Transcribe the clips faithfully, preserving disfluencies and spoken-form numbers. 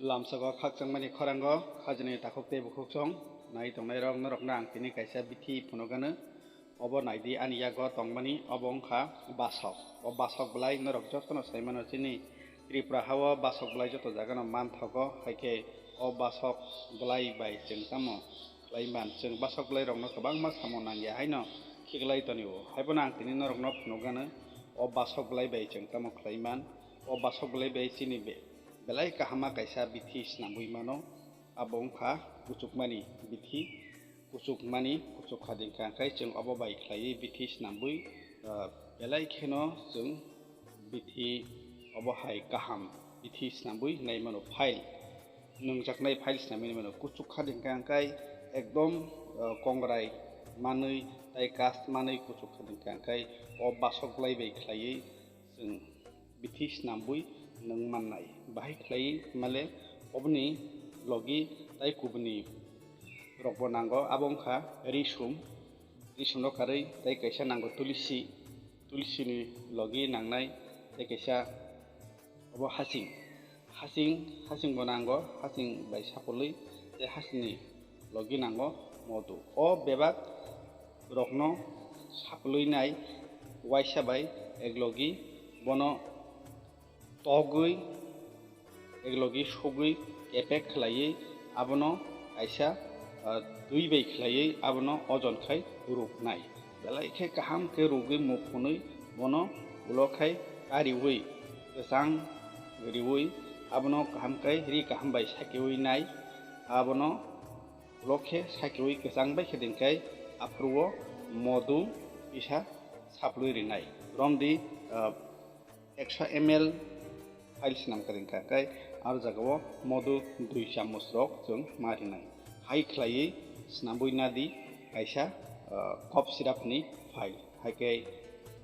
Lamsogo khakchangmani khorango hajini takhuk tei bukhuk song nai tongnairok norokno ang tini kaisa bithi phunukgano. Obo naidi ani yago tongmani obo wngkha basok. O basok belai norok jotono saimano chini Tripura hao basok belai joto jagano manthogo, haikhe o basok belai bai chwng tamo khlai man. Chwng basok belairokno kwbangma samung nangya haino khiklai tonio. Haibono ang tini norokno phunukgano o basok belai bai chwng tamo khlai man. O basok belai bai chini be-, belai kahama kaisa bithi snambwi mano. Abo wngkha kuchukmani bithi. Kuchukmani kuchuk kha dingkha, hwnkhe chwng obo bai khlaiwi bithi snambwi, ah, belai kheno chwng bithi obo hai kaham bithi snambwi nai mano, file. Nwngjaknai file snamwi mano. Kuchuk kha dingkha hwnkhe ekdom, ah, kongrai manwi tai cast manwi kuchuk kha dingkha hwnkhe o basok belai bai khlaiwi chwng bithi snambwi nwng mannai. Bahai khlaiwi male oboni logi tai kubuni rokbo nango, abo wngkha risum. Risumno karwi tai kaisa nango tulsi, tulsini logi nangnai tai kaisa obo hasing. Hasing, hasingbo nango, hasing bai sapulwi tei hasingni logi nango modu. O bebak rokno sapulwi nai waisa bai ek logi bono togwi, ek logi sugwi kepek khlaiwi abono kaisa, ah, twi bai khlaiwi abono ojon khai ruknai. Belai khe kaham khe rugwi muphunwi bono ulo khai kariwi kwchang riwi abono kaham khai ri kaham bai sakiwi nai. Abono ulo khe sakiwi kwchang bai khe dingkhai aphuru o modu kisa saplwi rinai. Romdi, ah, ekso M L file swnam kwrwngkha, khe aro jagao modu dui chamus rok chwng ma rinai. Hai khlaiwi swnambwi nadi kaisa, ah, cough syrup ni file. Haikhe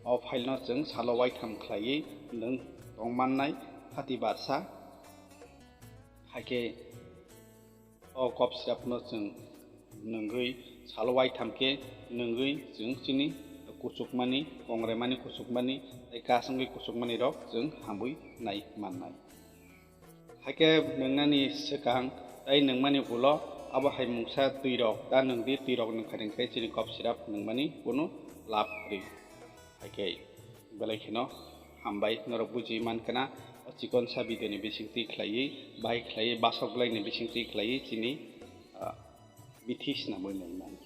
o file no chwng salo waitham khlaiwi nwng tongmannai thati barsa. Haikhe o cough syrup no chwng nwngwi salo waitham khe nwngwi chwng chini kuchukmani, kongremani kuchukmani tei kasungwi kuchukmani rok chwng hamwi nai mannai. Haikhe nwngnani swkang tei nwngmani ulo abo hai mungsa twi rok da nwngdi, twi rok nwngkha hwnkhe chini cough syrup nwngmani kunu lab kwrwi. Haikhe belai kheno hambai, norok buji mankha na o chikon sa video ni bisingtwi khlaiwi, bahai khlaiwi, basok belai ni bisingtwi khlaiwi chini, ah, bithi swnamwi nai man.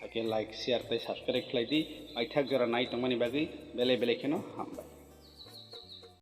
Haikhe like, share tei subscribe khlai di, paithak jora nai tongmani bagwi belai belai kheno hambai.